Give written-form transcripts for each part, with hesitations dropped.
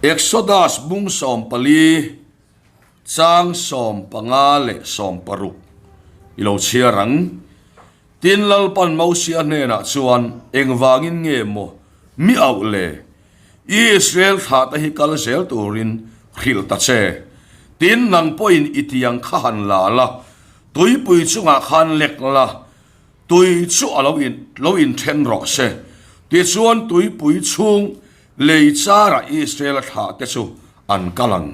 Exodus bung 14 chang 15 leh 16 i lo chhiar ang. Tin, Lalpan Mosia hnenah chuan, Engvangin nge maw mi auh le? Israel thlahte hi kal zel turin hrilh ta che. Tin, nang pawhin i tiang kha han la la, tuipui chungah khan lek la, tui chu a lo in lo inthen rawh se. Tichuan tuipui chhung lei charah Israel-a thlahte chu an kal ang.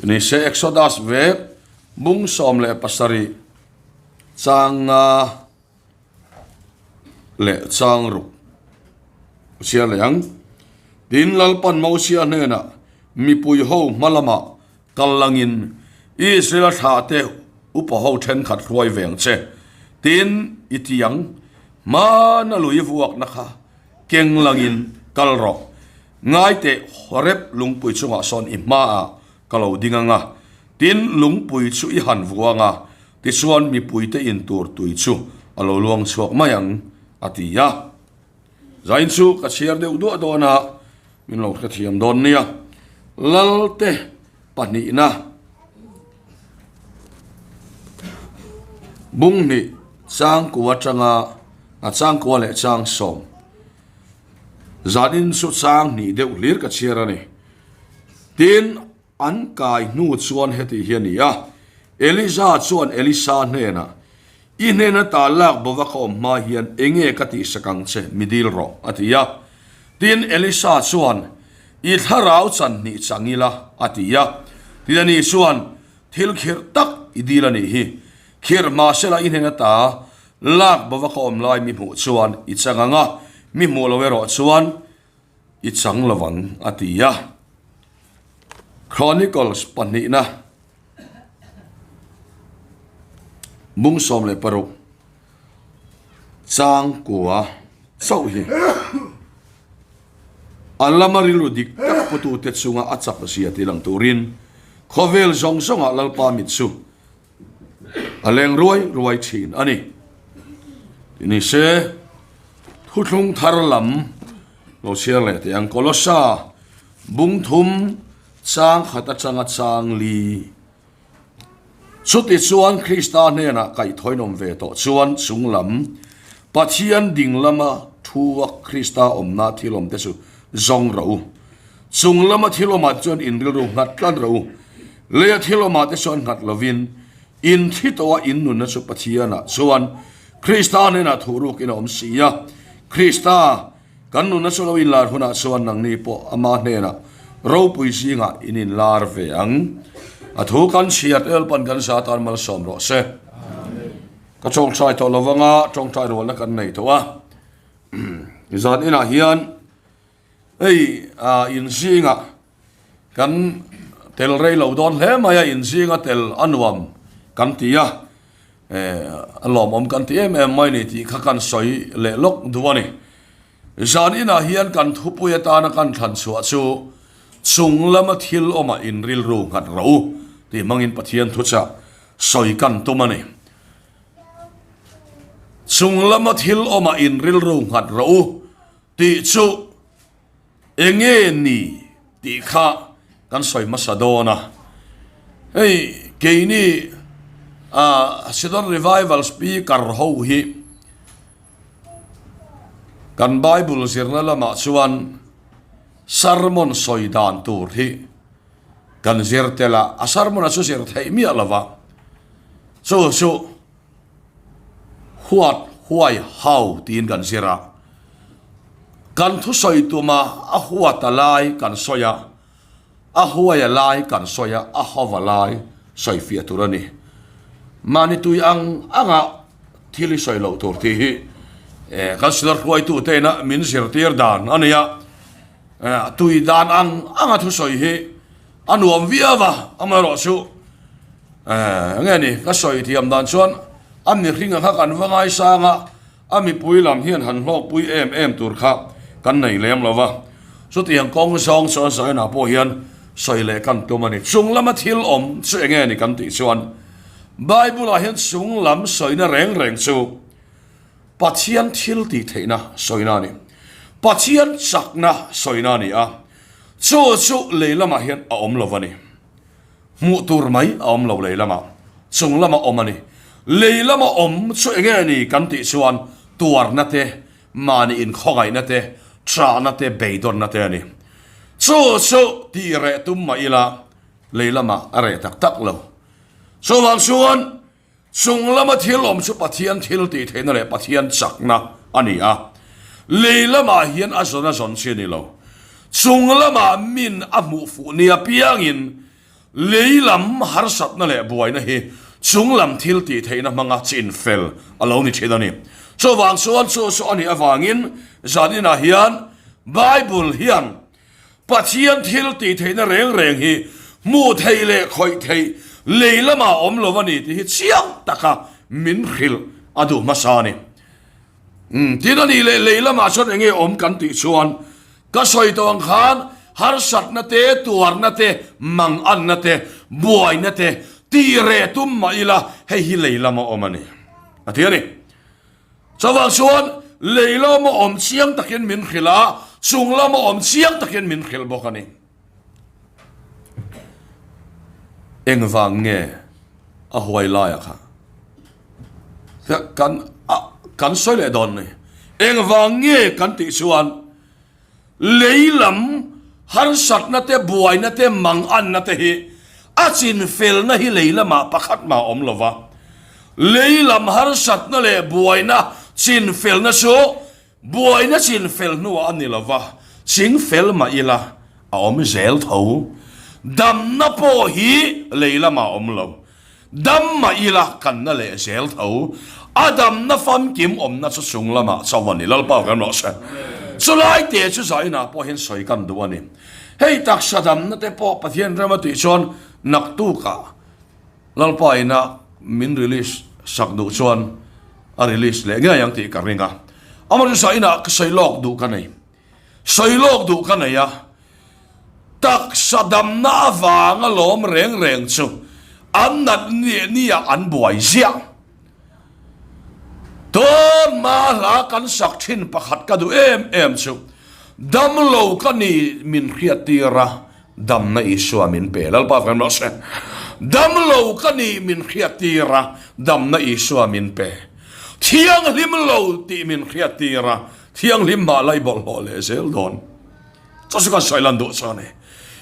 Ni se Exodus vek bung 17 chang nga leh chang ruk a chhiar leh ang. Tin, Lalpan Mosia hnenah mipui ho hma lamah kal langin Israel-a thlahte upa ho thenkhat hruai ve ang che. Tin, i ti ang, hmana lui vuakna kha keng langin kal rawh. Ngaiteh Horeb lungpui chungah sawn i hmaah ka lo ding ang a, tin, lungpui chu i han vuang a, tichuan mipuite in tur tui chu a lo luang chhuak mai ang, a ti a. Zain chu ka chhiar deuh duah dawn a, min lo hrethiam dawn nia. Lalte pahnihna bung hnih changkua atanga a changkua leh chang sawm zanin chu chang hnih deuh hlir ka chhiar a ni. Tin, an kai hnu chuan heti hi a ni a, Elija chuan Elisa hnenah, I hnen ata lak bova ka awm hma hian enge ka tihsak ang che, mi dil rawh, a ti a. Tin, Elisa chuan, I thlarau chan hnih chang ila, a ti a. Tin, ani chuan, Thil khirh tak i dil a nih hi, khirh hma sela i hnen ata lak bova ka awm lai mi hmuh chuan i chang ang a, mi hmuh lo erawh chuan I chang lo ang, a ti a. Chronicles pahnihna bung 16 chang kua chauh hi a lama rilru dik tak putute chunga a chak zia ti lang turin khawvel zawng zawngah Lalpa mit chu A leng ruai ruai thin a ni. Ti ni se, thuthlung thar lam lo chhiar leh teh ang. Kolosa bung thum chang khat atanga chang li. Chuti chuan Krista hnenah kaihthawinawm ve tawh chuan chung lam Pathian ding lama thu a Krista awmna thil awmte chu zawng rawh u. Chung lama thil awmah te chuan in rilru nghat tlat rawh u. Leia thil awmah te chuan nghat lovin, in thi tawha in nunna chu Pathianah chuan Krista hnenah thuhruk in a awm si a. Krista, kan nunna chu lo inlar hunah chuan nangni pawh Ama hnenah ropui zingah in inlar ve ang. A thu kan chhiat Lalpan kan za tan malsawm rawh se. Ka tawngtai tawh lo vanga tawngtai rualna kan nei tawh a. Zan inah hian hei inzingah Kan tel rei lo dawn hle mai a, inzinga tel a nuam kan ti a, a lawmawm kan ti em em mai ni tih kha kan sawi leh lawk duh a ni. Zan inah hian kan thupui atana kan thlan chhuah chu chung lama thil awmah in rilru nghat rawh u tih hmangin Pathian thuchah sawi kan tum a ni. Chung lama thil awmah in rilru nghat rawh u tih chu Enge ni tih kha kan sawi hmasa dawn a, hei keini ah Sidon Revival Speaker ho hi kan Bible zirna lamah chuan sermon sawi dan tur hi kan zir tel a, a sermon a chu zir theih miah lo va, chu chu Huat huai hau tiin kan zir a, kan thusawi tuma a huat a lai kan sawi a, a huai a lai kan sawi a, a hau a lai sawi fiah tur a ni. Mahni tui ang anga thil i sawi loh tur tih hi kan silar hruaitute ina min zirtir dan a ni a, tui dan ang anga thusawi hi a nuam viau a, amaherawhchu Enge ni, ka sawi thiam dan chuan a mihringa kha kan va ngaisang a, a mipui lam hian han hlawkpui em em tur kha kan nei lem lo va. Chutiang kawng zawng chuan Zion-ah pawh hian sawi leh kan tum a ni. Chung lama thil awm chu enge ni kan tih chuan Bible-ah hian chung lam sawina reng reng chu Pathian thil tih theihna sawina a ni. Pathian chakna sawina a ni a. Chu chu lei lamah hian a awm lo a ni. Hmuh tur mai a awm lo lei lamah, chung lama awm a ni. Lei lama awm chu eng nge ni kan tih chuan tuarna te, mahni inkhawngaihna te, ṭahna te, beidawnna te a ni. Chu chu tih reh tum mah ila lei lamah a reh tak tak lo. Chuvang chuan Chung lama thil awm chu Pathian thil tih theihna leh Pathian chakna a ni a, lei lamah hian a zawn a zawn chi a ni lo. Chung lamah min a hmuh fuh ni apiangin lei lam harsatna leh buaina hi chung lam thil tih theihna hmanga chin fel a lo ni thin a ni. Chuvang chuan chu chu a nih avangin zaninah hian Bible hian Pathian thil tih theihna reng reng hi hmuh theih leh khawih theih lei lamah awm lo a ni tih hi chiang taka min hrilh a duh hmasa a ni. Umm, tin a nih leh lei lamah chuan eng nge awm kan tih chuan ka sawi tawh ang khan harsatna te, tuarna te, manganna te, buaina te tih reh tum mah ila hei hi lei lama awm a ni a ti a ni. Chuvang chuan lei lama awm chiang takin min hrilh a, chung lama awm chiang takin min hrilh bawk a ni. Engvang nge a huai laia kha kan kan sawi leh dawn ni? Engvang nge kan tih chuan Lei lam harsatna te, buaina te, manganna te hi a chinfelna hi lei lamah pakhat mah a awm lo va. Lei lam harsatna leh buaina chinfelna chu buaina chinfel hnuah a ni lo va, chingfel mah ila a awm zel tho. Damna pawh hi lei lamah a awm lo. Dam mah ila kan na leh zel tho. A damna famkim awmna chu chung lamah chauh a ni. Lalpa kan rawh se. Chulai te chu zainah pawh hian sawi kan duh a ni. Hei taksa damna te pawh Pathian rem a tih chuan naktukah Lalpa ina min release sak duh chuan a release leh ngei ang tih ka ring a. Amaherawhchu zainah ka sawi lawk duh ka nei. Sawi lawk duh ka nei a. Taksa damna avanga lawm reng reng chu an nat ni nia an buai ziah. Tun hma hla kan sak thin pakhat ka duh em em chu, Damlo ka ni min hriat tir a, damna Isua min pe. Lalpa kan rawh se. Damlo ka ni min hriat tir a, damna Isua min pe. Thianghlim lo tih min hriat tir a, thianghlim mah la i bawlhhlawh leh zel dawn. Chu chu kan sawi lan duh chuan e,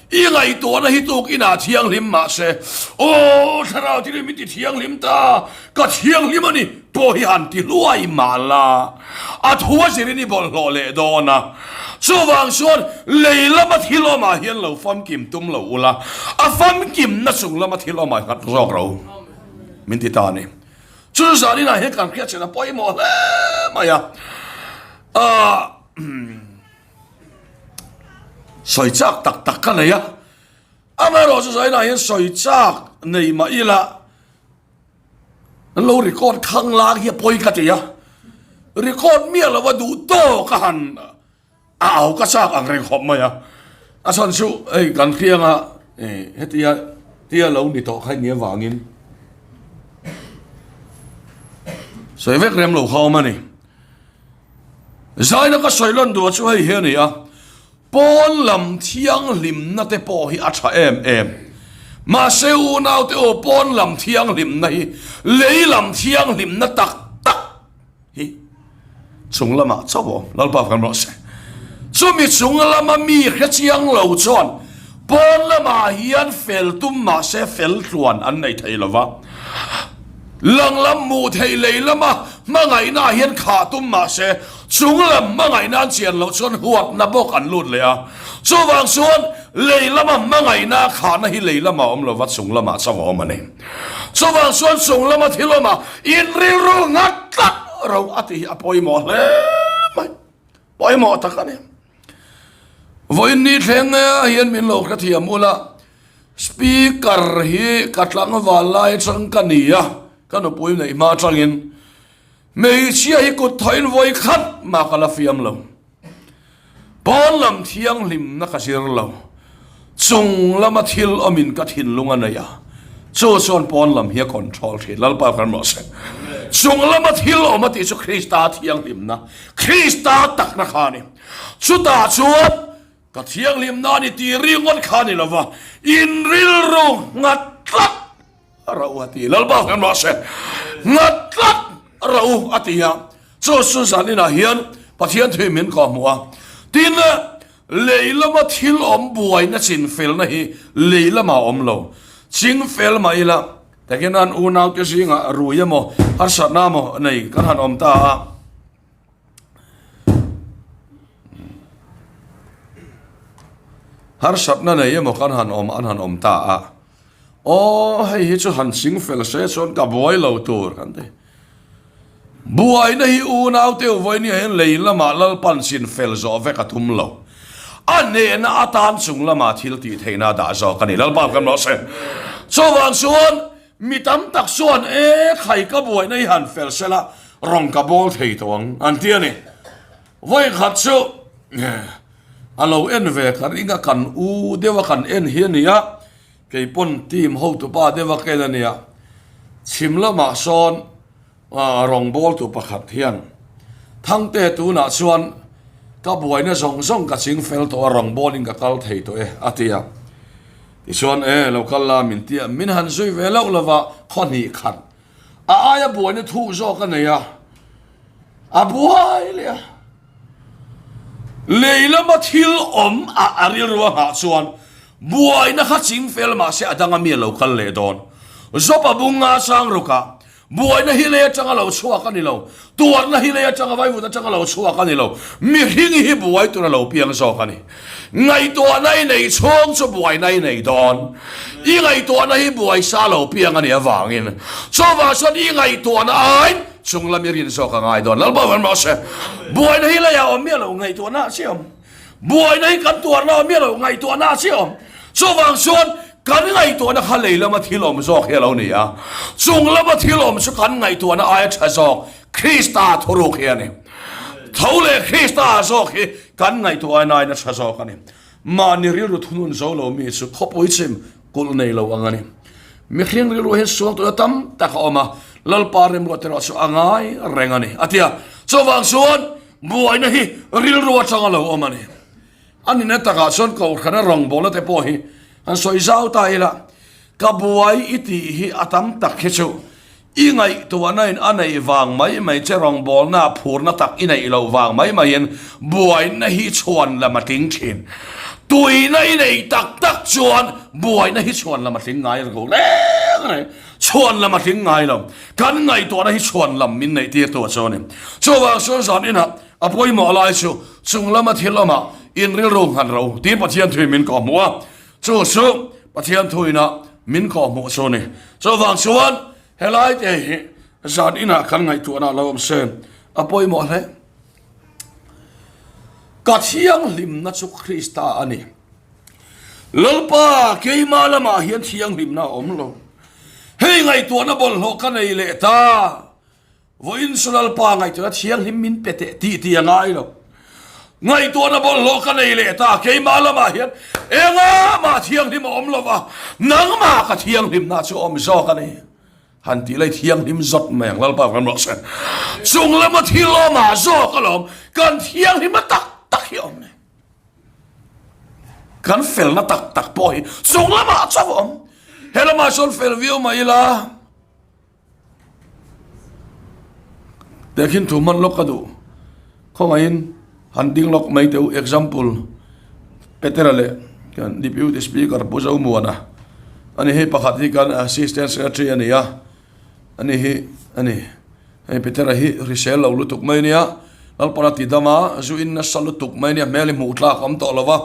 i ngaihtuahna hi tuk inah thianghlim mah se, Aw Thlarau Thianghlim min ti thianghlim ta, ka thianghlim a ni pawh hi han ti hluai mah la, a thu a zirin i bawlhhlawh leh dawn a. Chuvang chuan lei lama thil awmah hian lo famkim tum lo ula, a famkimna chung lama thil awmah nghat zawk ro min ti ta a ni. Chu zan inah hian kan hriatchhiat a pawimawh hle mai a. Aah. Sawi chak tak tak ka nei a, amaherawh chu zainah hian sawi chak nei mah ila an lo record khang lang hi a pawi ka ti a, record miah lova duh tawk a han a au ka chak ang reng khawp mai a, a chhan chu hei kan hrianga hetia tia lo ni tawh kha nia vangin sawi vek rem lo kha awm a ni. Zaina ka sawi lan duh chu hei hi a ni a, pawn lam thianghlimna te pawh hi a tha em em. Mahse unaute aw pawn lam thianghlimna hi lei lam thianghlimna tak tak hi chung lamah chauh a awm. Lalpa kan rawh se. Chumi chung lama mi hre chiang lo chuan pawn lamah hian fel tum mahse fel tluan an nei thei lova. Lang lam hmuh theih lei lama hmangaihna ah hian khah tum mah se, chung lam hmangaihna an chian loh chuan huatna bawk an lut leh a. Chuvang chuan lei lama hmangaihna a khahna hi lei lamah a awm lova, chung lamah chauh a awm a ni. Chuvang chuan chung lama thil awmah in rilru nghat tlat ro a tih hi a pawimawh hle mai. Pawimawh tak a ni. Vawiin ni thleng hian min lo hrethiam ula, Speaker hi ka tlangval lai atang ka ni a, ka nupui neih hma atangin hmeichhia hi kut thawhin vawi khat mah ka la fiam lo. Pawn lam thianghlimna ka zir lo, chung lama thil awmin ka thinlung a nei a, chu chuan pawn lam hi a control thin. Lalpa kan rawh se. Chung lama thil awm a tih chu Krista thianghlimna, Krista takna kha a ni. Chutah chuan. Ka thianghlimna a ni tih ringawt kha a ni lova, in rilru nghat tlat rau a ti. Lalpa kan mah se, nghat tlat rau a ti a. Chu chu zaninah hian Pathian thui min kawhhmuh a. Tin, lei lama thil awm buaina chinfelna hi lei lamah a awm lo. Chingfel mah ila, takin an unaute zingah rui emaw, harsatna emaw nei kan han awm ta a. Harsatna nei emaw kan han awm an han awm ta a, aw hei hi chu han ching fel se chuan ka buai lo tur kan ti. Buaina hi unau teu vawinia hian lei lamah Lalpan chin fel zawh vek a tum lo. A hnehna atan chung lamah thil tih theihna a dah zawk a ni. Lalpa kan rawh se. Chuvang chuan Mi tam tak chuan, E khai ka buaina hi han fel sela, rawn ka bawl thei tawh ang, an ti a ni. Vawikhat chu a lo en ve ka ring a, kan u deuh a kan en hi a ni a, kei pawn team hotupa deuh a ka en a ni a, chhim lamah sawn rawn bawltu pakhat hian Thangte tunah chuan ka buaina zawng zawng ka ching fel tawh a, rawn bawlin ka kal thei tawh e, a ti a. Tichuan e, lo kal la min ti a, min han zui ve loh lova khaw hnih khat a aia buaina thuk zawk a nei a, a buai leh a. Lei lama thil awm a a rilru a nghah chuan buaina kha ching fel mahse a danga mi a lo kal leh dawn. Zawpa bunga sang rukah Buaina hi lei atanga lo chhuak a ni lo, tuarna hi lei atanga vaivut atanga lo chhuak a ni lo, mihring hi buai tur a lo piang zawk a ni. Ngaihtuahna i nei chhung chu buaina i nei dawn. I ngaihtuahna hi buaisa lo piang a nih avangin chuvang chuan i ngaihtuahna aiin chunglam i rin zawk a ngai dawn. Lalpa van rawh se. Buaina hi leiah awm miah lo, ngaihtuahna ah chiah awm. Buaina hi kan tuarna awm miah lo, ngaihtuahna ah chiah awm. Chuvang chuan kan ngaihtuahna kha lei lama thil awm zawk hi a lo ni a, chung lama thil awm chu kan ngaihtuahna aia tha zawk Krista thuruk hi a ni. Tho leh Krista zawk hi kan ngaihtuahna aina tha zawk a ni. Mahni rilru thunun zo lo mi chu khawpui chim kulh nei lo ang a ni. Mihring rilru hian sual tawhna tam tak a awm a, Lalpa remruat erawh chu a ngai reng a ni, a ti a. Chuvang chuan buaina hi rilru atanga lo awm a ni. A nihna takah chuan Kohhrana rawngbawlna te pawh hi han sawi zau ta ila, ka buai i tih hi a tam tak hi chu i ngaihtuahna in a neih vang mai mai che rawngbawlna ah phurna tak i neih loh vang mai maiin buaina hi chhuan lam a tling thin. Tuina i neih tak tak chuan buaina hi chhuan lam a tling ngai lo reng reng. Chhuan lam a tling ngai lo. Kan ngaihtuahna hi chhuan lam min neih tir tu a chu a ni. Chuvang chuan zan inah A pawimawh lai chu chung lama thil awmah in rilru nghan ro tiin Pathian thuin min kawhhmuh a, chu chu Pathian thuina min kawhhmuh chu a ni. Chuvang chuan helai te hi zan inah kan ngaihtuahna lo awm se a pawimawh hle. Ka thianghlimna chu Krista a ni. Lalpa keimah lamah hian thianghlimna a awm lo. Hei ngaihtuahna bawlhhlawh ka nei leh ta. Vawiin chu Lalpa ngaihtuahna thianghlim min pe teh tih tih a ngai lo. Ngaihtuahna bawlhhlawh ka nei leh ta, keimah lamah hian engah mah thianghlim a awm lo va, nangmah ka thianghlimna chu a awm zawk a ni. Han tih lai thianghlim zawt mai ang Lalpa kan rawh se. Chung lama thil awmah zawk alawm kan thianghlimna tak tak hi a awm ni. Kan felna tak tak pawh hi chung lamah chauh a awm. He lamah chuan fel viau mai ila. Tehkhin thu hman lawk ka duh. Khawngaihin han ding lawk mai teh u. Example, Petera leh kan Deputy Speaker Pu Zomuana a ni hei pakhat hi kan Assistant Secretary a ni a, a ni hi a ni. Hei Petera hi hrisel lo lutuk mai a nia, Lalpana ti dam a, zu in nasa lutuk mai a nia, hmel hi hmuh tlak a awm tawh lo va.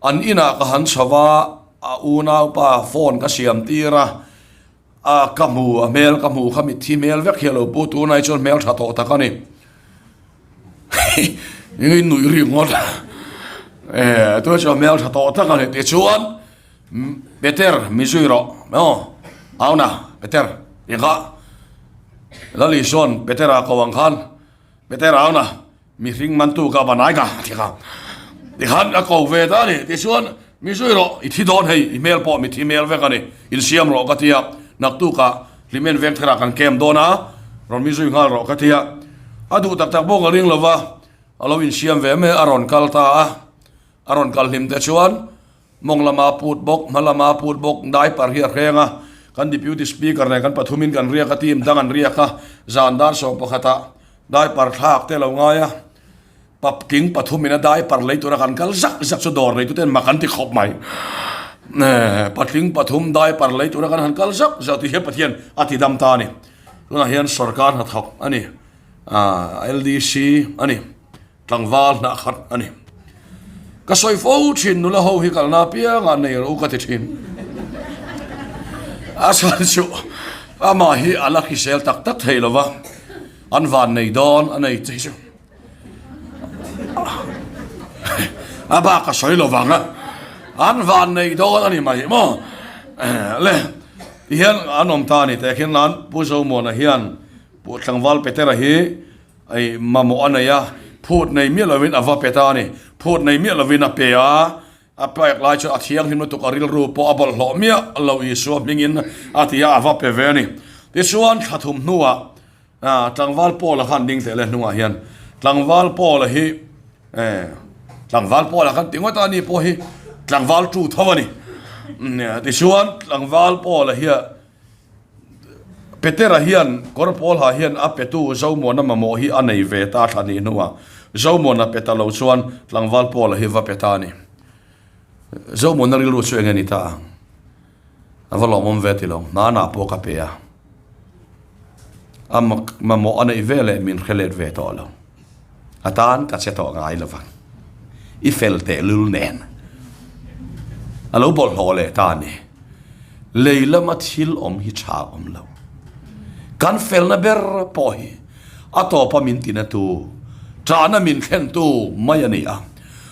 An inah ka han chho va, a unaupa phone ka siam tir a. A ka hmu, a hmel ka hmu kha mitthi hmel vek hi a lo pu tunai chuan hmel tha tawh tak a ni. Eng in nuih ri ngawt. E tunah chuan hmel tha tawh tak a ni tichuan Peter mi zui rawh aw auna Peter engah Lali sawn Petera ko ang khan Peter auna Mihring mantu ka va nai ka ti kha. Tikhan a ko ve ta a ni. Tichuan, mi zui rawh, i thi dawn hei, i hmel pawh mi thi hmel vek a ni. Insiam rawh ka ti a, naktukah Hlimen Vengtherah kan camp dawn a, rawn mi zui nghal rawh ka ti a. A duh tak tak bawk a ring lo va, a lo insiam ve mai a, a rawn kal ta a. A rawn kal hlim te chuan mawng lama put bawk, hma lama put bawk diaper hi a hreng a, kan Deputy Speaker nen kan pathumin kan riak a, team dang an riak a, zan dar sawm pakhatah diaper thlak te a lo ngai a, Patling pathumin a diaper lei tura kan kal zak zak chu dawr nei tuten mak an ti khawp mai. Patling pathum diaper lei tura kan han kal zak zak tih hian Pathian a ti dam ta a ni. Tunah hian sorkar hnathawk a ni, LDC a ni, tlangval hnah khat a ni. Ka sawi fo thin nula ho hi kalna apiangah nei rawh u ka ti thin. A chhan chu amah hi a la hrisel tak tak thei lova, an van nei dawn a nei che chu. A bak ka sawi lo vang a, an van nei dawn a ni mai maw? Le tihian an awm ta a ni teh khian nan Pu Zomuana hian Pu Tlangval Petera hi ei mamawh a nei a, phut nei miah lovin a va pe ta a ni. Phut nei miah lovin a pe a, a pek lai chuan a thianghlim lutuk a rilru pawh a bawlhhlawh miah lo Isua hmingin a ti a, a va pe ve a ni. Tichuan thla thum hnuah Tlangval Paula khan ding teh le hnungah hian Tlangval Paula hi Tlangval Paula khan ti ngawt a ni pawh hi Tlangval tu tho a ni. Tichuan Tlangval Paula hi Petera hian kawr pawl ha hian a petu Zomuana mamawh hi a nei ve ta thla nih hnuah Zomuana pe ta lo chuan Tlangval Paula hi va pe ta a ni. Zomuana rilru chu eng nge ni ta ang? A va lawmawm ve ti lo, hnanah pawh ka pe a, a mamawh a neih ve leh min hre let ve tawh lo. A tan ka che tawh ngai lo vang. I fel tehlul nen a lo bawlhhlawh leh ta a ni. Lei lama thil awm hi tha a awm lo. Kan felna ber pawh hi a tawpa min tinatu, ṭahna min thlentu mai a ni a.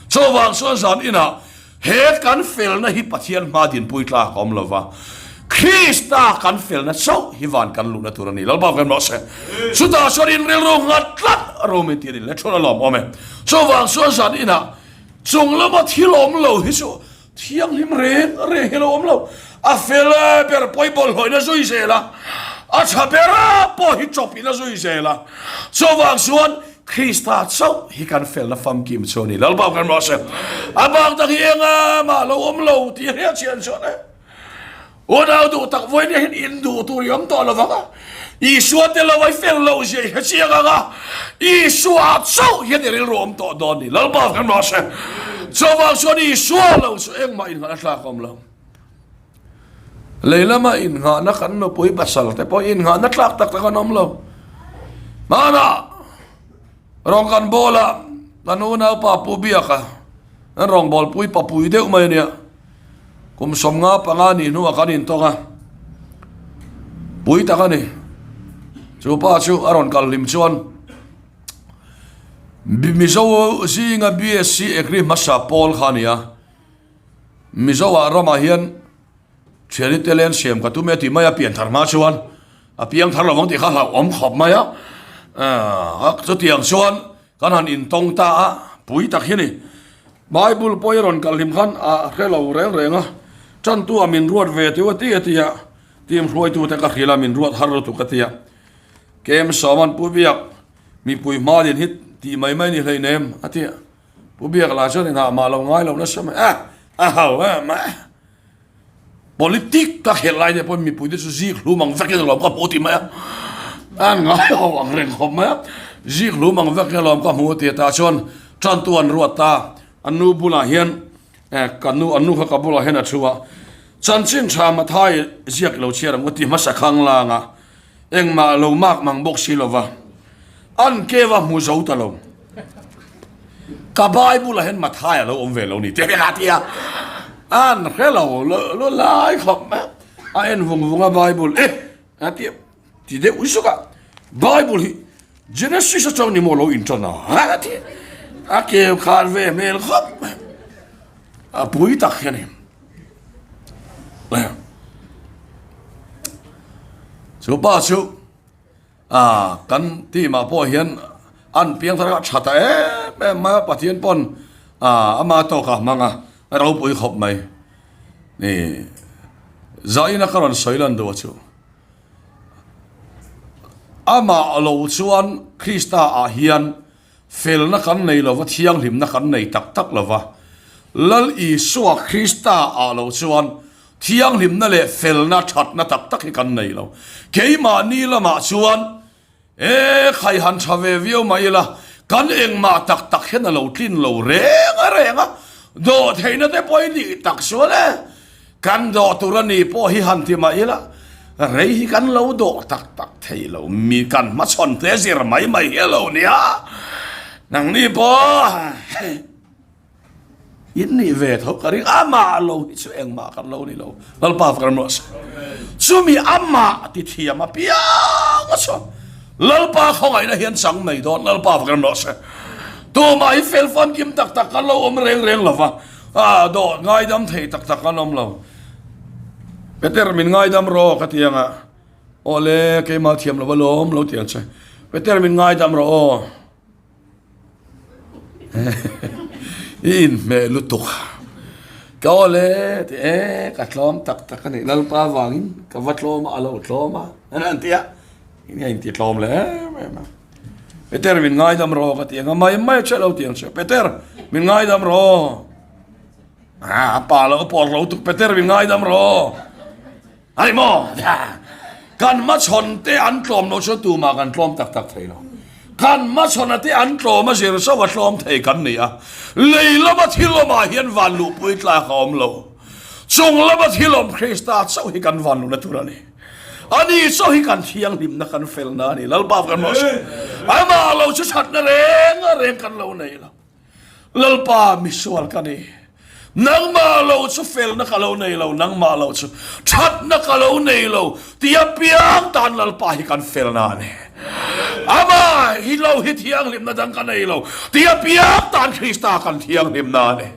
Chuvang chuan zan inah He kan felna hi Pathian hma dinpui tlak a awm lo va, Krista kan felna chauh hi van kan luhna tur a ni. Lalpa vem rawh se. Chutah chuan in rilru nghat tlat ro min ti a ni le thun a lawm awm e. Chuvang chuan zan inah chung lama thil awm lo hi chu thianghlim reng reng hi lo awm lo. A fel ber pawh hi bawlhhlawhin a zui zel a, a tha ber pawh hi chawpin a zui zel a. Chuvang chuan Krista chauh hi kan felna famkim chu a ni. Lalpa kan rawh se. A bak dang hi enga mah lo awm lo tih hriat chian chuan e. Unau duh tak vawiin hian in duh tur i awm tawh lo vang a. Isua te lo ai fel loh zia i hre chiang ang a. Isua chauh hian i rilru awm tawh dawn ni. Lalpa kan rawh se. Chuvang chuan Isua lo chu engmah inngahna tlak a awm lo. Lei lama innghahna kan nupui pasal te pawh innghahna tlak tak tak an awm lo. Hmanah rawng kan bawl a, kan unaupa Pu Biaka an rawngbawlpui papui deuh mai a nia. Kum 55 nih hnuah kan intawng a, pui tak a ni. Chu pa chu a rawn kal hlim chuan Mizo zinga BSc Agri hmasa pawl kha a ni a. Mizo ah ramah hian thiani te len siam ka tum e tih mai a pian thar hma chuan a piang thar lovang tih kha hlauhawm khawp mai a, chutiang chuan kan han intawng ta a, pui tak hi a ni. Bible pawh hi a rawn kal hlim khan a hre lo reng reng a, tantu ah min ruat ve teuh a ti a ti a, team hruaitu te ka hrilh a min ruat har lutuk a ti a, Kem Sawman Pu Biak mipui hma din hi tih mai mai ni hleinem a ti a. Pu Biak lah chuan inah mah lo ngai lo nasa mai a, a hau em a. Politic ka khelh lai te pawhin mipui te chu zik hlum ang vekin alawm ka hmu ti mai a. An ngai ho ang reng khawp mai a. Zik hlum ang vekin alawm ka hmu ti ta chuan tantu an ruat ta. An nu bulah hian ka nu an nu kha ka bulah hian a thu a. Chanchin tha Mathai ziak lo chhiar ang u ti hmasa khang lang a. Engmah lo mak mang bawk si lova an keva hmu zo ta lo. Ka Bible ah hian Mathai a lo awm ve lo ni tih a ti a. An hre lo lo lai khawp mai a. A en vung vung a Bible e a ti ti deuh zuk a. Bible hi Genesis atang ni maw lo intan a a ti. A keu khan ve hmel khawp mai. A pui tak hi a ni. Chu pa chu ah kan team ah pawh hian an piang thar kha tha ta em em mai a Pathian pawn ah ama tawk a hmang a a ropui khawp mai ni zaina ka rawn sawi lan duh chu amah lo chuan Krista ah hian Felna kan nei lova, thianghlimna kan nei tak tak lova. Lal Isua Krista ah lo chuan thianghlimna leh felna thatna tak tak hi kan nei lo. Keimahni lamah chuan e khai han tha ve viau mai ila, kan engmah tak tak hian a lo tlin lo reng a reng a, dawhtheihna te pawh i nih tak sual e. Kan dawh tur a ni pawh hi han ti mah ila, rei hi kan lo dawh tak tak thei lo, mi kan hmachhawn te zir mai mai hi a lo nia, nangni pawh in nih ve tho ka ring, amah lo hi chu engmah kan lo ni lo, Lalpa fak ram rawh se. Chumi amah ti thiam apiang a chuan Lalpa khawngaihna hian chang mai dawn, Lalpa fak ram rawh se. Tumah hi fel famkim tak tak kan lo awm reng reng lo va. A dawh ngaidam thei tak tak an awm lo. Peter min ngaidam rawh ka ti ang a. Aw le, keimah thiam lo alawm lo ti ang che. Peter min ngaidam rawh aw. I inhmeh lutuk. Ka aw le ti e, ka tlawm tak tak a ni. Lalpa vangin ka va tlawm a, a lo tlawm a. An ti a. Enge inti tlawm le em em a. Peter min ngaidam rawh ka ti ang a, mai mai che lo ti ang che. Peter min ngaidam rawh. Ah, a pa lo pawr lo tuk Peter min ngaidam rawh. Ani maw? Kan hmachhawn te an tlawm lo chu tumah kan tlawm tak tak thei lo. Kan hmachhawn te an tlawm a zir zauh a tlawm thei kan ni a. Lei lama thil awmah hian van luhpui tlak a awm lo. Chung lama thil awm Krista chauh hi kan van luhna tur a ni. Ani chaw hi kan thianghlimna kan felna a ni. Lalpa kan rawh se. Amah lo chu thatna reng a reng kan lo nei lo. Lalpa misual ka ni. Nangmah lo chu felna ka lo nei lo, nangmah lo chu thatna ka lo nei lo tia piang tan Lalpa hi kan felna a ni. Amah hi lo hi thianghlimna dang ka nei lo tia piang tan Krista kan thianghlimna a ni.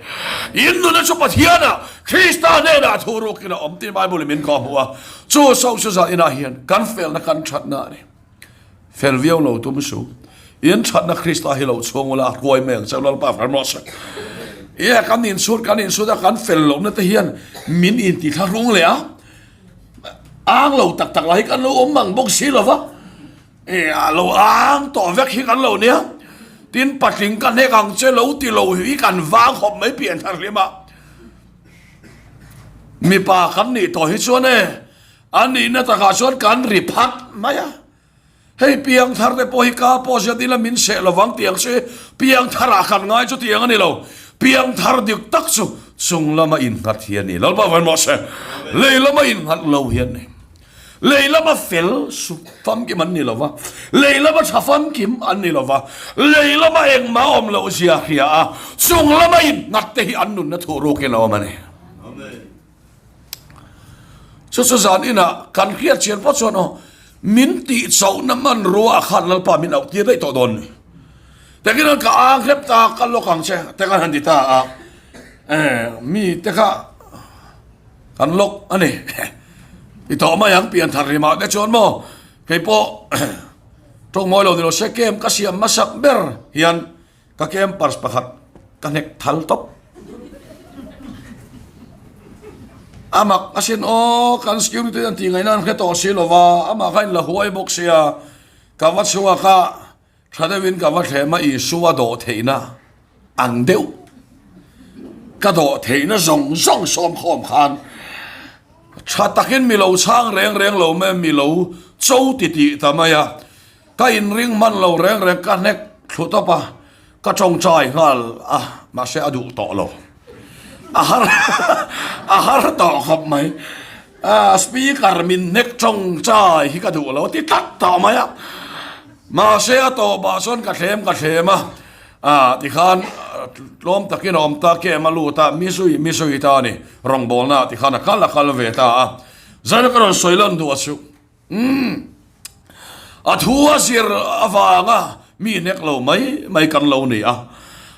In nuna chu Pathianah Krista hnenah thu rukin a awm tih Bible in min kawh hmuh a, chu so chu zah inah hian kan felna kan thatna a ni. Fel viau lo tum su. In thatna Krista hi lo chhung ula hruai mai ang che Lalpa far rawh se. Ia kan insut kan insut a kan fel lohna te hian min inti thlahrung leh a. Ang lo tak tak lah hi kan lo awm mang bawk si lova. E a lo ang tawh vek hi kan lo nia. Tin patling ka hnek ang che lo ti lo hi kan vang khawp mai pian thar hlim a. Mipa kan nih tawh hi chuan e a nihna takah chuan kan ri phat mai a. Hei piang thar te pawh hi ka pawh ziat ila min seh lovang tih ang chu piang tharah kan ngai chu tiang a ni lo. Piang thar dik tak chu chung lama innghat hi a ni. Lalpa vain mawh se lei lama innghat lo hi a ni. Lei lama fel su famkim an ni lo va, lei lama tha famkim an ni lo va, lei lama engmah awm loh zia hria a, chung lama innghat te hi an nunna thuh rukin a awm a ni. Chu chu zan inah kan hriat chian pawh chuan aw, min tih chauhna hmanrua ah khan Lalpa min auh tir daih tawh dawn ni. Takin an ka ang hrep ta, ka lawk ang che, te khan han ti ta a, mi te kha Kan lawk a ni. I tawh mai ang pian thar rimah te chuan maw kei pawh tawng mawi lo ni lo se kem ka siam hmasak ber hian ka campers pakhat ka hnek thal tawp. A mak asin aw kan security an tih ngaihna an hre tawh si lo va, amah kha in la huai bawk sia ka va chhuak a. Tha deuhin ka va thlem a, Isua dawh theihna ang deuh ka dawh theihna zawng zawng sawmkhawm khan tha takin mi lo chhang reng reng lo mai a, mi lo cho ti tih ta mai a, ka inring hman lo reng reng ka hnek thlu tawp a, ka tawngtai nghal a, mahse a duh tawh lo, a har a har tawh khawp mai. Speaker min hnek tawngtai hi ka duh lo ti tlat tawh mai a, mahse a tawpah chuan ka thlem ka thlem a, ah tikhan tlawm takin a awm ta kem a lut a, mi zui mi zui ta a ni, rawngbawlna ah tikhan a kal a kal ve ta a, zaina ka rawn sawi lan duh a chu umm a thu a zir avanga mi hnek lo mai mai kan lo ni a,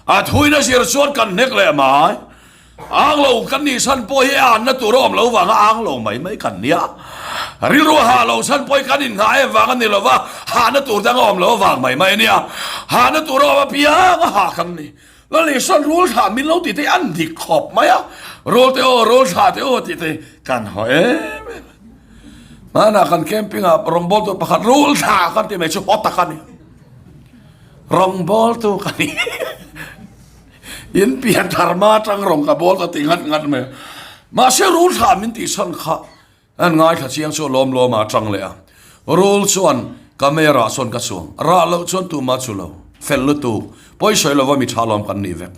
a thuin a zir chuan kan hnek leh mai. Ang lo kan nih chhan pawh hi anna tur a awm lo vanga ang lo mai mai kan nia. Rilru hah lo chhan pawh hi kan inngah em vang a ni lo va, hahna tur dang a awm lo vang mai mai a nia. Hahna tur a awm apiang a hah kan ni. Lali sawn rul thlah min lo tih te hi an dik khawp mai a, rul te aw, rul thlah te aw tih te hi kan haw em em a. Hmanah kan camping ah rawngbawltu pakhat rul thlah kan tih mai chu haw tak a ni. Rawngbawltu ka ni. In pian thar ma atang rawng ka bawl ka ti ngat ngat mai a. Mahse rul thlah min tih chhan kha an ngaithla chiang chu lawm lawm ah atang leh a. Rul chuan ka mei a rah chuan ka chuang. Rah loh chuan tumah chu lo fel lutuk. Pawisawi lova mi tha lawm kan nih vek.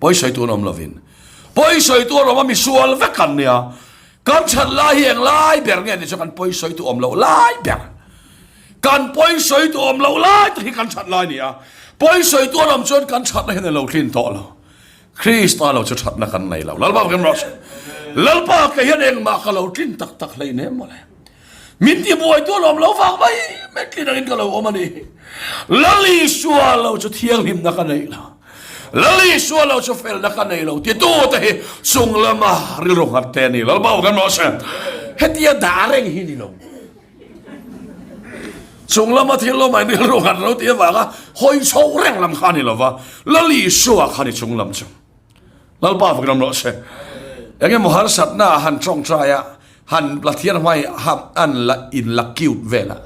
Pawisawi tu an awm lovin. Pawisawi tu an awm a misual vek kan nia. Kan chhan lai hi eng lai ber nge ni chu kan pawisawi tu awm loh lai ber. Kan pawisawi tu awm loh lai te hi kan that lai ni a. Pawisawi tu an awm chuan kan thatna hian a lo tlin tawh lo. Krista lo chu thatna kan nei lo. Lalpa kan rawh se. Lalpa ke hian engmah ka lo tlin tak tak hlei nem mawle. Min ti buai tu an awm lo vang mai mai tlin angin ka lo awm a ni. Lal Isua lo chu thianghlimna ka nei lo. Lal Isua lo chu felna ka nei lo titu te hi chung lama rilru nghat te a ni. Lalpa kan rawh se. Hetia dah reng hi ni lo. Chung lama thil awm ah rilru nghat lo tih avanga hawi chho reng lam kha a ni lova, Lal Isua kha ni chung lam chu. Lalpa fak ram rawh se. Eng emaw harsatna ah han tawngtai a, han Pathian hmai an la in la cute vel a.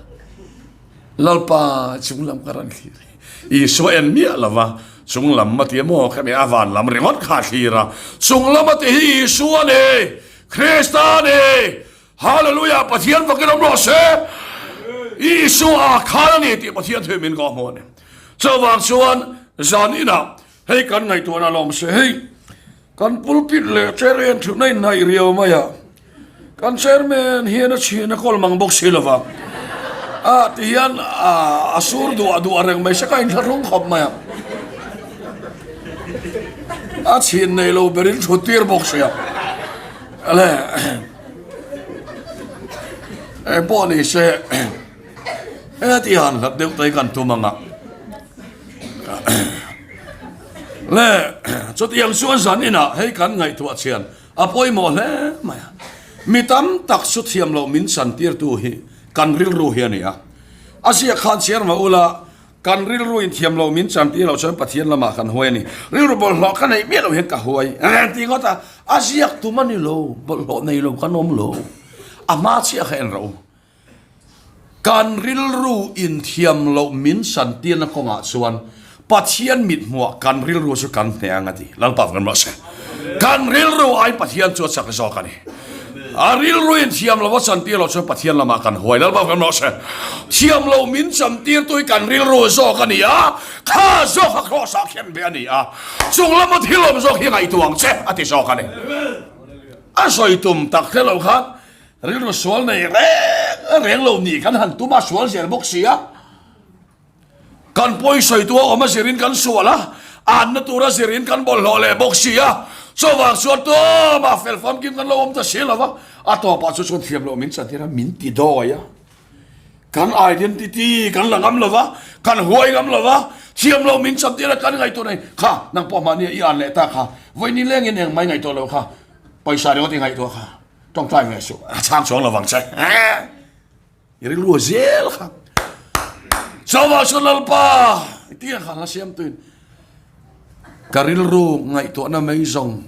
Lalpa chung lam ka rawn thlir hi. Isua en miah lova chung lam a ti emaw khami a van lam ringawt kha a thlir a. Chung lam a ti hi Isua a ni, Krista a ni. Hallelujah Pathian fakin awm rawh se. Isua a khal a ni tih Pathian thu min kawh hmuh a ni. Chuvang chuan zan inah hei kan ngaihtuahna lawm se hei kan pulpit leh chair en thutna inhnaih riau mai a kan chairman hian a chhin a kawl mang bawk si lova a ti hian a sur duah duah reng mai se ka inthlahrung khawp mai a a chhin nei lo berin thut tir bawk sia le Eng pawh ni se heti han hlat deuh te kan tum ang a. Le chutiang chuan zan inah hei kan ngaihtuah chian a pawimawh hle mai a. Mi tam tak chu thiam loh min chantirtu hi kan rilru hi a ni a. A ziak khan chhiar mah ula Kan rilru in thiam lo min chan tir loh chuan Pathian lamah kan huai a ni. Rilru bawlhhlawh ka neih miah lo hian ka huai ti ngawt a, a ziak tum a ni lo, bawlhhlawh nei lo kan awm lo. A hma chiah kha en rawh u. Kan rilru in thiam loh min chan tirna kawngah chuan Pathian mithmuah kan rilru chu kan hneh ang a ti. Lalpa kan rawh se. Kan rilru ai Pathian chu a chak zawk a ni. A rilru in thiam lo a chantir loh chuan Pathian lamah kan huai. Lalpa kan rawh se. Thiam lo min chantir tu hi kan rilru zawk a ni a, kha zawk a kraws ah khen ve a ni a, chung lama thil awm zawk hi ngaihtuah ang che a ti zawk a ni. A sawi tum tak hre lo khan rilru sual nei reng reng lo nih kan han tum a, sual zel bawk si a. Kan pawisawitu a awm a zirin kan sual a, anna tura zirin kan bawlhhlawh leh bawk si a, chuvang chuan tumah fel famkim kan lo awm ta si lo va, a tawpah chu chuan thiam loh min chantir a, min ti dawi a, kan identity kan la ngam lo va, kan huai ngam lo va, thiam loh min chantir a kan ngaihtuah nei, kha nang pawh mahni i an leh ta kha, vawiin lengin engmah i ngaihtuah lo kha, pawisa ringawt i ngaihtuah kha, tawngtai ve suh, a chhang chuang lo vang che. I rilru a zel kha. Chauva chuan Lalpa tia kha hla siam tuin ka rilru ngaihtuahna mai zawng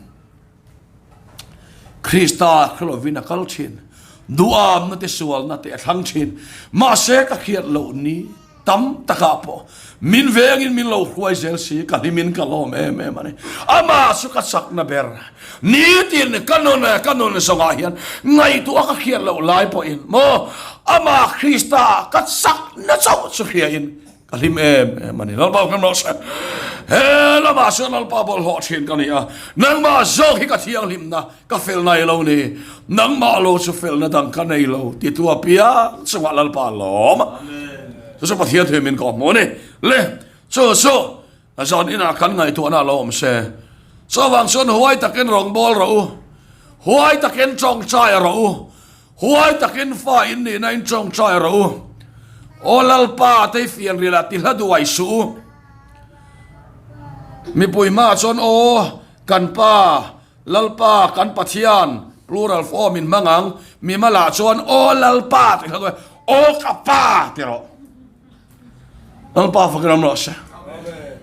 Krista hrelovin a kal thin duamna te sualna te a thlang thin mahse ka hriat loh ni tam takah pawh min vengin min lo hruai zel si ka hlimin ka lawm em em a ni. Amah chu ka chakna ber nitin ka nun ka nun zawngah hian ngaihtuah ka hriat loh lai pawhin maw amah Krista ka chakna chauh chu hriain ka hlim em em a ni. Lalpa kan rawh se. He lamah chuan Lalpa bawlhhlawh thin ka ni a, nangmah zawk hi ka thianghlimna ka fel nai lo ni, nangmah lo chu felna dang ka nei lo ti tu apiang chungah Lalpa lawm. Chu chu Pathian thu min kawh hmuh a ni. Le, chu chu zan inah kan ngaihtuahna lo awm se. Chuvang chuan huai takin rawngbâwl rawh u, huai takin tawngtai rawh u, huai takin fa in nihna in tawngtai rawh u. Aw Lalpa, tei fianrilah ti hla duai suh u. Mipui hmaah chuan aw kan pa, Lalpa kan Pathian, plural form in hmang ang, mimalah chuan Aw Lalpa tih hla duh e, Aw ka Pa ti rawh. Lalpa fakin awm rawh se.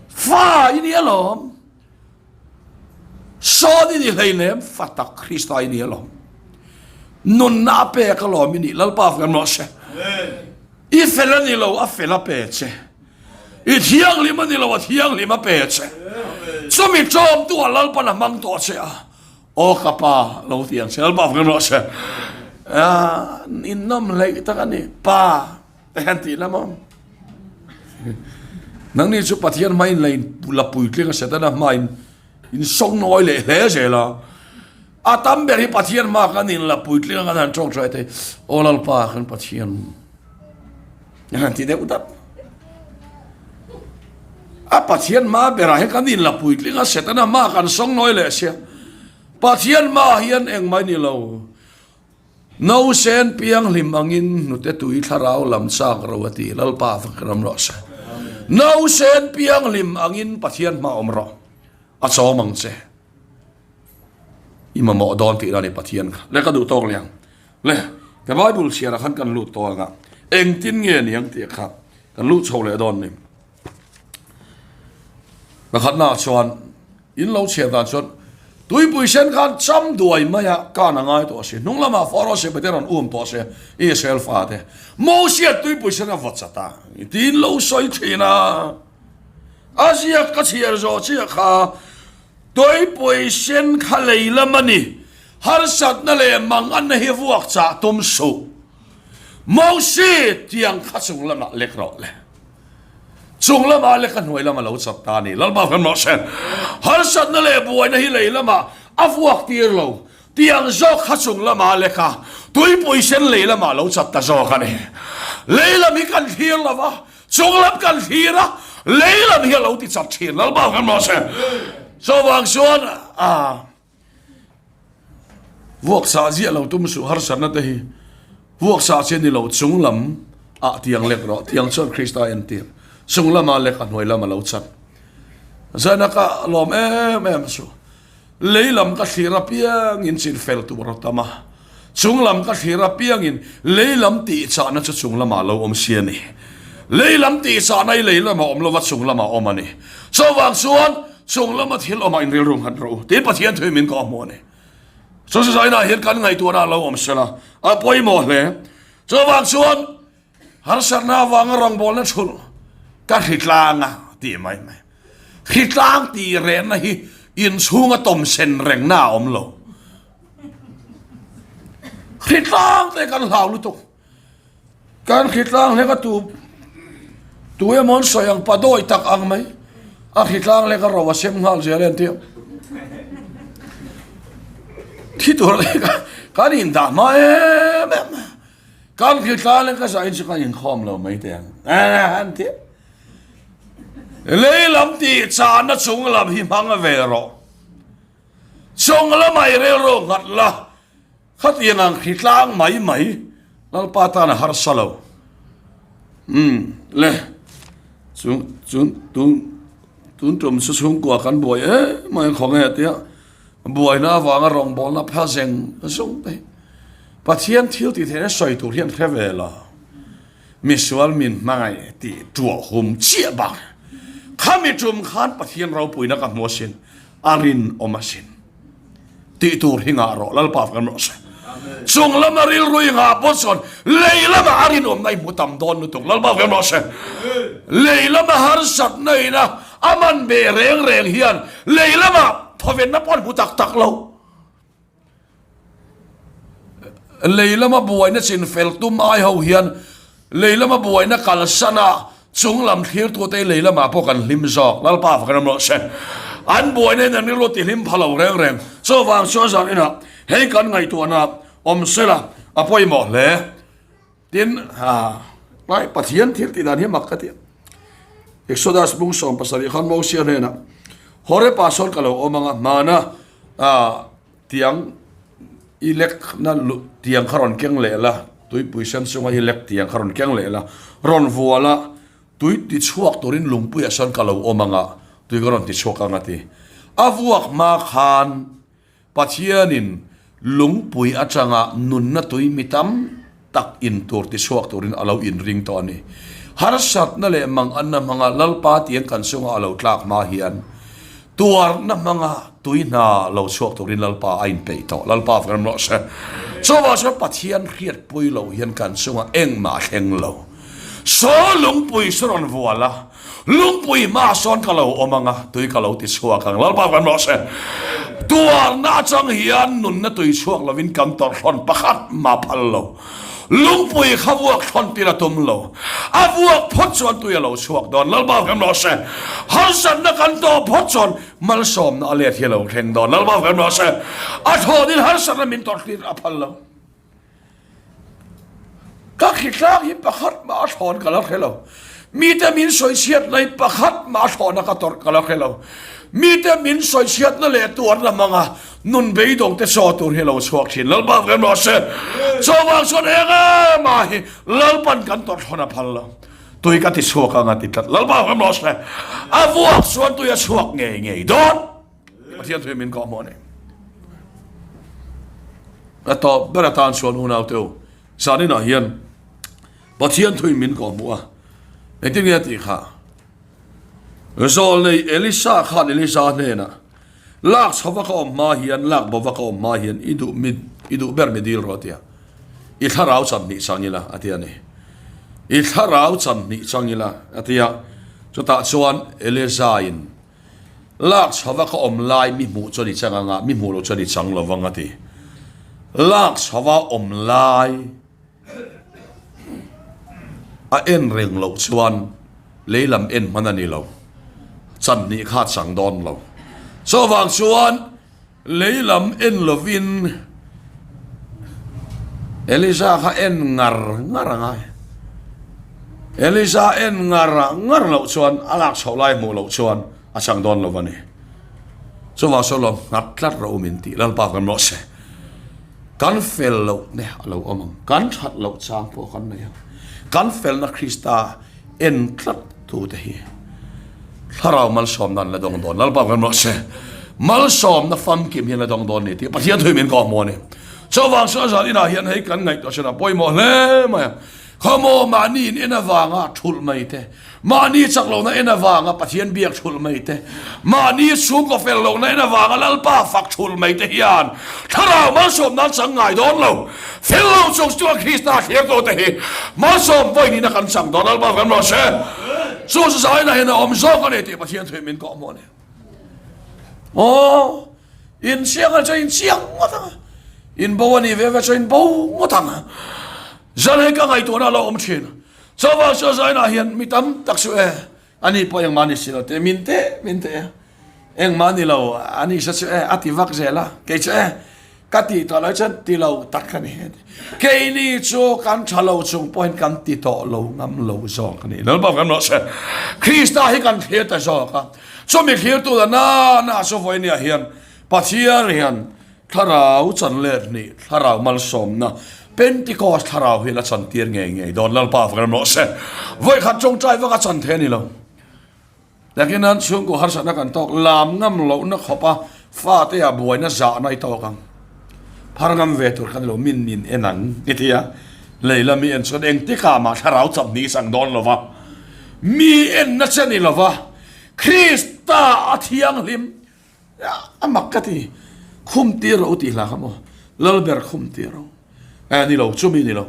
Fa i ni alawm. Sawn i ni hleinem, fa tak Krista i ni alawm. Nunna a pek alawm i nih, Lalpa fakin awm rawh se. I fel a ni lo, a fel a pe che. I thianghlim a ni lo, a thianghlim a pe che. Chumi ṭawmtu ah Lalpan a hmang tawh che a. Aw ka pa lo ti ang che Lalpa fak rawh se. In nawm hleih tak a ni pa te hian tih lam awm. Nangni chu Pathian hma in la in la puitling a Setana hma in in sawng nawi leh hle zel a. A tam ber hi Pathian hma kan in la puitling a kan han tawngtai thei aw Lalpa kan Pathian han ti deuh dap. A Pathian hma berah hian kan inla puitling a, Setana hma kan sawng nawi leh sia. Pathian hma hian engmah ni lo. Nausen pianghlim angin hnute tui thlarau lam chak ro a ti, Lalpa fak ram rawh se. Nausen pianghlim angin Pathian hma awm rawh, a chawm ang che. I mamawh dawn tih na ni Pathian kha. Le ka duh tawk liang. Le ka Bible chhiarah khan kan lut tawh anga engtin nge niang tih kha kan luh chho leh dawn ni. Pakhatnaah chuan in lo chhiar dan chuan tuipui sen khan cham duai maia kan a ngai tawh a si. Hnung lamah Pharaoh sipai te rawn um tawh a si Israel fate. Mosia tuipui sen a vaw chat a tiin lo sawi thin a. A ziak ka chhiar zawh chiah kha tuipui sen kha lei lam a ni. Harsatna leh manganna hi vuak chah tum suh. Mosi tiang kha chung lamah lek rawh le. Chung lamah lek a hnuai lama lo chak ta a ni. Lalpa hran rawh se. Harsatna leh buaina hi lei lamah a vuak tir lo. Tiang zawk kha chung lamah lek a, tuipui sen lei lamah lo chak ta zawk a ni. Lei lam hi kan thlir lo va, chung lam kan thlir a, lei lam hi a lo ti chak thin. Lalpa hran rawh se. Chuvang chuan a. Vuaksa ziah lo tum suh harsatna te hi vuaksa che ni lo chung lam ah tiang lek rawh tiang chuan Krista a entir chung lama lek a hnuai lam a lo chat zaina ka lawm em em chu lei lam ka thlir apiang in chin fel tur a tam a chung lam ka thlir apiang in lei lam tih chahna chu chung lamah lo awm si a ni lei lam tih chahna hi lei lamah awm lova chung lamah awm a ni chuvang chuan Chung lama thil awmah in rilru nghat rawh u tiin Pathian thu min kawh hmuh a ni. Chu zainah hian kan ngaihtuahna a lo awm sela a pawimawh hle. Chuvang chuan harsatna avanga rawngbawlna chhulh ka hritlang a tih mai mai. Hritlang tih rehna hi inchhunga tawmsen rengna a awm lo. Hritlang te kan hlau lutuk. Kan hritlang hlek a tu tu emaw an sawi ang pa dawi tak ang mai a hritlang hlek a ro a sem nghal zel e an ti a thi tur kan in dah hma em em kan hritlang hlek a zain chu kan inkhawm lo mai te ang an ti lei lam tih chahna chung lam hi hmang ve rawh chung lamah i rilru nghat la Khatiang ang khi tlang mai mai Lalpa tan a harsa lo. Umm le chung chung tun tun tum chu chhungkua kan buai em mai khaw nge tia buaina avanga rawngbawlna pha zeng zung te hi Pathian thil tih theihna sawi tur hian hre ve lo. Misual min hmangaih tih tuah hum chiah bak khami tum khan Pathian ropuina ka hmu asin a rinawm asin. Tih tur hi ngah rawh Lalpa kan rawh se. Chung lama rilru i ngah pawh chuan lei lama a rinawmna i hmu tam dawn lutuk Lalpa kan rawh se. Lei lama harsatna ina a man beh reng reng hian lei lama thawvenna pawh an hmu tak tak lo. Lei lama buaina chinfel tum ai ho hian lei lama buaina kalsan a chung lam thlirtute hi lei lamah pawh kan hlim zawk. Lalpa fak ram rawh se. An buaina in an rilru ti hlim pha lo reng reng. Chuvang chuan zan inah hei kan ngaihtuahna awm sela a pawimawh hle. Tin, tlai Pathian thil tih dan hi mak ka ti a. Exodus bung 17 khan Mosia hnenah, Horeb ah sawn ka lo awm ang a, hmana tiang i lek na tiang kha rawn keng leh la, tuipui sen chunga i lek tiang kha rawn keng leh la, rawn vua la, tui ti chhuak turin lungpuiah sawn ka lo awm ang a, tui ka rawn ti chhuak ang a ti. A vuak hma khan Pathianin lungpui atanga nunna tui mi tam tak in tur tichhuak turin a lo inring tawh a ni. Harsatna leh manganna hmanga Lalpa tiang kan chunga a lo tlak hma hian tuarna hmanga tui hna lo chhuak turin Lalpa a inpeih tawh. Lalpa fak ram rawh se. Chuvang chuan Pathian hriatpui lo hian kan chunga engmah a thleng lo. Saw lungpui saw rawn vual a. Lungpui hma sawn ka lo awm ang a, tui ka lo ti chhuak ang. Lalpa kan rawh se. Tuarna atang hian nunna tui chhuak lovin kan tawrhrawn pakhat mah phal lo. Lungpui kha vuak thawn tir a tum lo. A vuak phawt chuan tui a lo chhuak dawn. Lalpa kan rawh se. Harsatna kan tawh phawt chuan malsawmna a let hi a lo thleng dawn. Lalpa kan rawh se. A thawnin harsatna min tawrh tir a phal lo. Ka khitlang hi pakhat mah a thawn ka la hre lo. Mite min sawichhiatna hi pakhat mah a thawn a ka tawrh ka la hre lo. Mite min sawichhiatna leh tuarna hmanga nun beidawng te chaw tur hi a lo chhuak thin. Lalpa vem rawh se. Chuvang chuan eng ema hi Lalpan kan tawrh thawn a phal lo. Tui ka ti chhuak ang a ti tlat. Lalpa vem rawh se. A vuak chuan tui a chhuak ngei ngei dawn. Pathian thu min kawh hmuh a ni. A tawp ber atan chuan unau te u, zaninah hian Pathian thu min kawh hmuh a. Engtin nge a tih kha? Zawlnei Elisa khan Elisa hnenah, Lak chhova ka awm hma hian, lak bova ka awm hma hian i duh mi, i duh ber mi dil rawh a ti a. I thlarau chan hnih chang ila a ti a ni. I thlarau chan hnih chang ila a ti a. Chutah chuan Elisa in Lak chhova ka awm lai mi hmuh chuan i chang anga, mi hmuh loh chuan i chang lo vang a ti. Lak chhova awm lai a en reng loh chuan lei lam en hman a ni lo, chan hnih kha a chang dawn lo. Chuvang chuan lei lam en lovin Elisa kha en ngar ngar a ngai. Elisa en ngar ngar loh chuan a lak chhoh lai hmuh loh chuan a chang dawn lo a ni. Chuvang sawn lo nghat tlat rawh u min tih Lalpa kan rawh se. Kan fel loh te a lo awm ang. Kan that loh chang pawh kan nei ang. Kan felna Krista en tlat tu te hi thlarau malsawmna an la dawng dawn. Lalpa kan rawh se. Malsawmna famkim hi an la dawng dawn ni tih Pathian thui min kawh hmu a ni. Chuvang chuan zan inah hian hei kan ngaihtuah chin a pawimawh hle mai a. Khawmaw mahni in en avanga thulh mai te, mahni chak lohna en avanga Pathian biak thulh mai te, mahni chhungkaw fel lohna en avanga Lalpa fak thulh mai te hian thlarau malsawm nan chang ngai dawn lo. Fel lo chung chuan Krista thlir tu te hi malsawm vawiin a kan chang dawn Lalpa kan rawh se. Chu chu zaina hian a awm zawk a ni tih Pathian thuin min kawhhmuh a ni. Aw, in chiang a chuan in chiang ngawt ang a, in bo a nih ve ve chuan in bo ngawt ang a. Zan hei ka ngaihtuahna a lo awm thin. Chuvang chu zainah hian mi tam tak chu e, ani pawh engmah ni si lo te, min te min te a, engmah ni lo ani sa chu e a ti vak zel a, kei chu e ka tih tawh loh chuan ti lo tak ka ni. Keini chu kan tha lo chung pawhin kan ti tawh lo ngam lo zawk a ni. Lalpa kan rawh se. Krista hi kan thlir ta zawk a, chumi thlirtu la na na chu vawinia hian Pathian hian Thlarau chan let nih, Thlarau malsawmna, Pentecost thlarau hi la chan tir ngei ngei dawn Lalpa vek rawh se. Vawikhat tawngtai vak a chan thei a ni lo. Nakin an chhungkaw harsatna kan tawk lam ngam lohna khawp a fate ah buaina zahna i tawk ang. Phar ngam ve tur khan lo min min en ang i ti a. Lei lam i en chuan engtikah mah thlarau cham ni sang dawn lo va. Mi enna che ni lo va. Krista a thianghlim A mak ka ti, khum tir rawh u tih hla kha maw, Lalber khum tir rawh. Eh ni lo, chumi ni lo.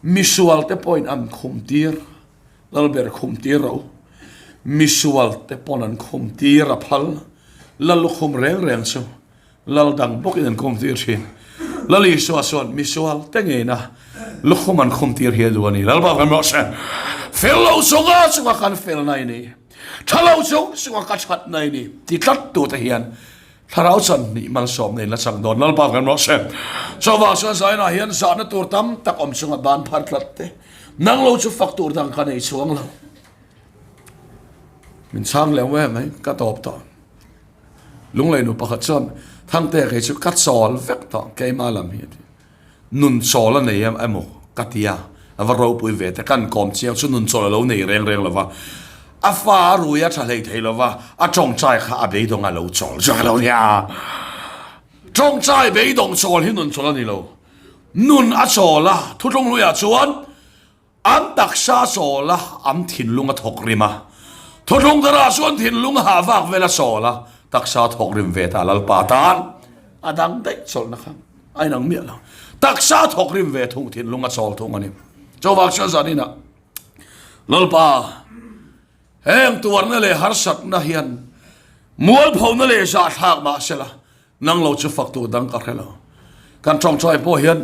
Misual te pawhin an khum tir, Lalber khum tir rawh u. Misual te pawn an khum tir a phal, Lal lukhum reng reng chu Lal dang bawkin an khum tir thin. Lal Isua chuan misual te ngeina lukhum an khum tir hi a duh a ni. Lalpa kan rawh se. Fel lo chunga chunga kan felna i ni. Tha lo chung chung a ka that na i ni ti tlat tu te hian thlarau chan hnih malsawm nei la chang dawn Lalpa kan rawh se. Chuvang chuan zainah hian zahna tur tam tak awm chunga ban phar tlat te nang lo chu fak tur dang ka nei chuang lo. Min chhang leh em mai ka tawp tawh. Lunglei nu pakhat chuan Thangtea kei chu ka chawl vek tawh keimah lam hi a ti. Nun chawl a nei em emaw ka ti a, a va ropui ve te, kan kawm chiang chu nun chawl a lo nei reng reng lo va, a fa a rui a tha hlei thei lo va, a tawngtai kha a beidawng a lo chawl zawk lo nia. Tawngtai beidawng chawl hi nun chawl a ni lo, nun a chawl a, thuthlung hluiah chuan An taksa chawl a, an thinlung a thawk rim a. Thuthlung darah chuan thinlung hah vak vel a chawl a, taksa thawk rim ve ta Lalpa tan a dang daih chawlhna kha a inang miah lo. Taksa thawk rim ve thung thinlung a chawl thung a ni. Chuvang chuan zaninah Lalpa. Heng tuarna leh harsatna hian mualphona leh zahthlak mah sela, nang lo chu fak tur dang ka hre lo. Kan tawngtai pawh hian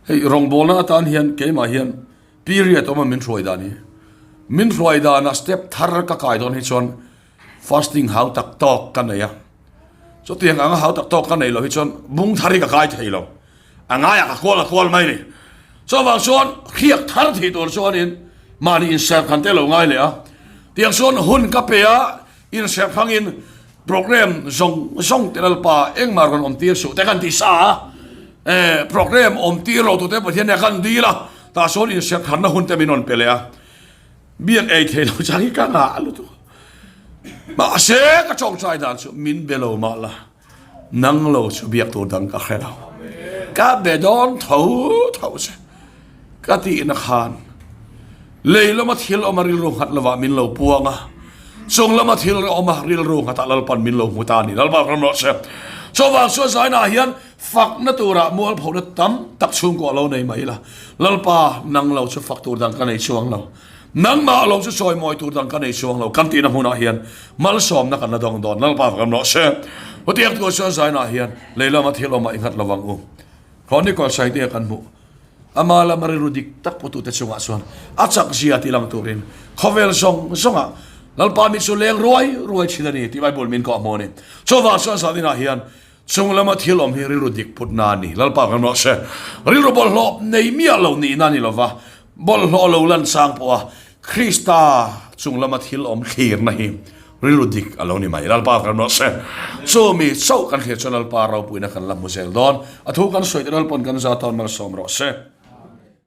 hei rawngbawlna atan hian keimah hian period awm a min hruai dan hi. Min hruai dana step thar ka kai dawn hi chuan fasting hau tak tawk ka nei a. Chutiang anga hau tak tawk ka nei loh hi chuan bung thar hi ka kai thei lo. A ngaiah ka kual a kual mai ni. Chuvang chuan hriak thar thih tur chuanin mahni inserhkhan te lo ngai leh a. Tiang chuan hun ka pe a, inserhkhangin program zawng zawng te Lalpa engmah rawn awm tir suh te kan ti sa a. Eh, program awm tir lo tute Pathian nia kan dil a, tah chuan inserhkhanna hun te min rawn pe leh a. Biak ei thei lo chang hi ka ngah lutuk. Mahse ka tawngtai dan chu min be lo mah la. Nang lo chu biak tur dang ka hre lo. Ka be dawn tho tho che. Ka tihna khan lei lama thil awm a rilru nghat lovah min lo puang a, chung lama thil awm a rilru nghatah Lalpan min lo hmu ta a ni. Lalpa ram rawh se. Chuvang chuan zainah hian fakna turah mualphona tam tak chhungkaw a lo nei mai la. Lalpa nang lo chu fak tur dang ka nei chuang lo. Nangmah lo chu sawi mawi tur dang ka nei chuang lo kan tihna hmunah hian malsawmna kan la dawng dawn. Lalpa kan rawh se. Hutiang tur chuan zainah hian lei lama thil awmah i nghat lo vang u. Chronicle Saite a kan hmuh. Ama lama rilru dik tak putute chungah chuan a chak zia ti lang turin khawvel zawng zawngah Lalpa mi chu leng ruai ruai thin a ni tih Bible min kawh hmu a ni. Chuvang chuan zaninah hian chung lama thil awm hi rilru dik putna a ni. Lalpa kan rawh se. Rilru bawlhhlawh nei miah lo nihna a ni lova. Bawlhhlawh lo lan chang pawha Krista chung lama thil awm thlirna hi rilru dik a lo ni mai. Lalpa kan rawh se. Chu mi chauh kan thlir chuan Lalpa ropuina kan la hmu zel dawn. A thu kan sawi te Lalpawn kan za tawn malsawm rawh se.